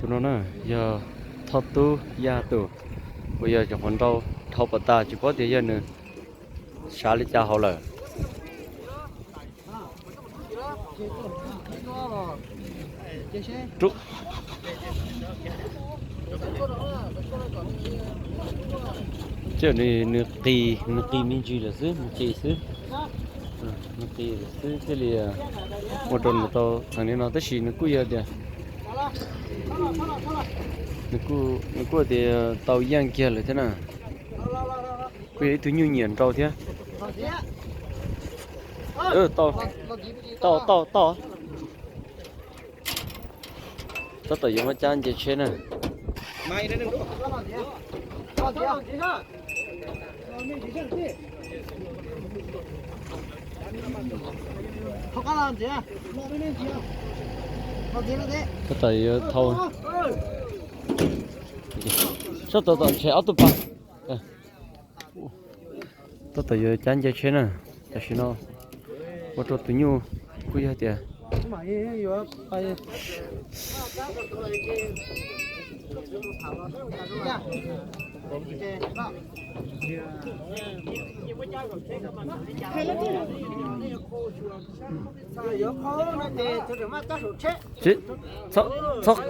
No na, yog thoj tub Yaj tus, uas yog cov qhuav nrau dhau pas tas, tsis paub tias yog nws xav li cas hauv lawm. Nws qis, nws qis me ntsis lawm xwb, nws qis xwb. Nws qis lawm xwb thiaj li ua rau nws tau heev li no, tab sis nws kuj yog tias, nws kuj tias tau yaj kiag lawm thiab na. Kuj yog ib tug nyuj nyiam nrau thiab. Tau, tau, tau. Tab tom yuav muab cab nce tsheb na. Tab tom yuav thau. Sab tom tom ntshe ob tug pas. Tab tom yuav cab nce tsheb na. Tam sim no ua rau tus nyuj kuj yog tias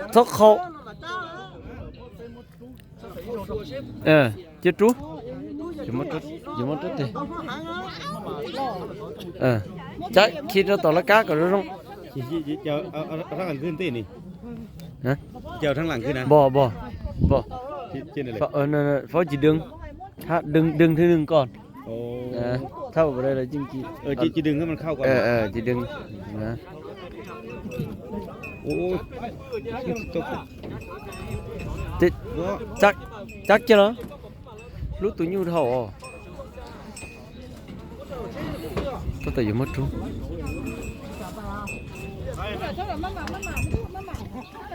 txhob qhau. Cia rub, yuav muab rub tes. Cab khi rau tom laj kab kom zoo zoo. Npog, npog, npog. Faub tsis dwng, dwng, dwng thwj nws koj. Thauj ua dai los yeej tsis dwng. Cab kiag los, hlub tus nyuj dhau os. Tab tom yuav muab rub.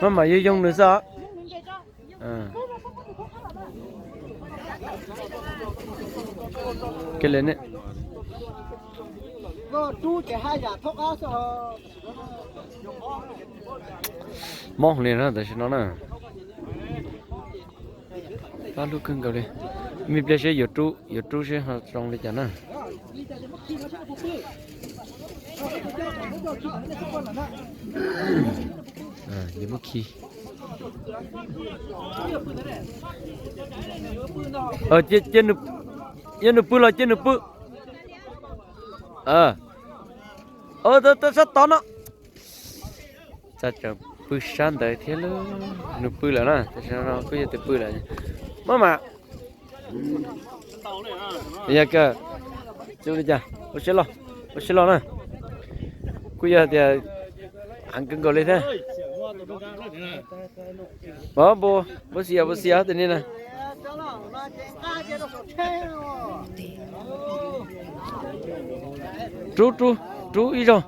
Maj mam yoo yoo nws xwb. Mob li no tam sim no na. Pab hlub kawg nkaus li. Me pliag seb yuav rub, yuav rub seb ho zoo li cas na. Yuav muab khi. Yog nws pw los cia nws pw. Sab tod no. Txawm pw sab ntawd thiab lauj. Nws pw lawm na, tam sim no kuj yog tias pw lawm. Maj mam. Yog kawg, li cas ua siab los, ua siab los na. Kuj yog tias heev kawg nkaus li thiab. Npua, npua xi as, npua xi as tus ni na. Rub, rub, rub ib zaug.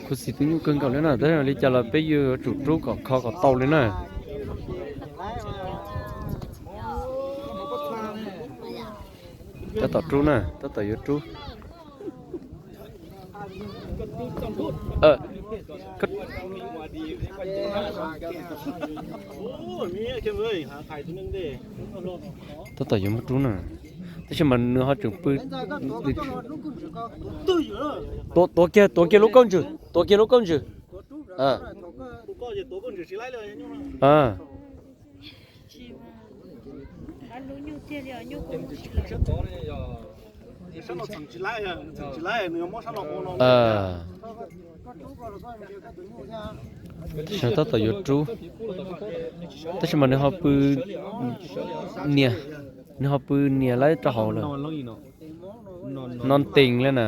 Khuv xim tus nyuj kawg nkaus li na, tab li cas los peb yuav tsum rub kom kho kom tau li na. Tab tom rub na, tab tom yuav rub. Tab tom yuav muab rub na, tab sis mas nws ho tseem pw. Tuav kiag, tuav kiag lub kauj ntswg, tuav kiag lub kauj ntswg. Tab tom yuav rub, tab sis mas nws ho pw nias, nws ho pw nias lawm rau hauv lawm. No ntees li na.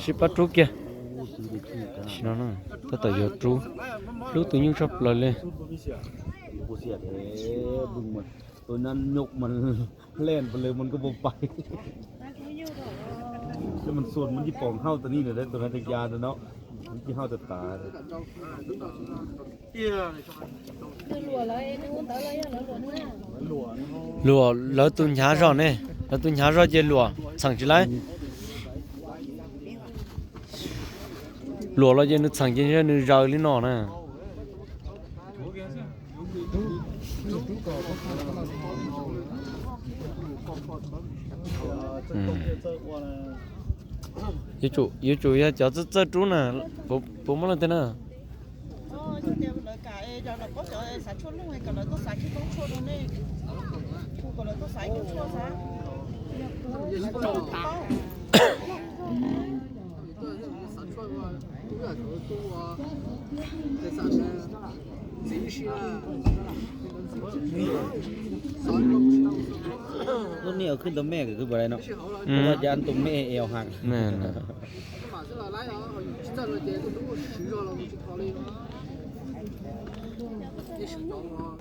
Sib pab rub kiag. Tam sim no na, tab tom yuav rub, hlub tus nyuj tshaj plaws li. Tus nyuj mas len pes lawm mas kuj pais. Mas xuas mas tsis pom hauj tas ni lawm, tus hais tas cas ntawd no, tsis hauj tas tas. Luam lawv tus hnyav zog ne, lawv tus hnyav zog ces luam txheem tsis laib. Luam los ces nws txheem ces nws zaws li no na. Yuav tsum yog cov txawj txawj rub na, puas muaj leej twg na. Lub niag khwb ntau me, khwb puas dai no, ua cas tus me es hav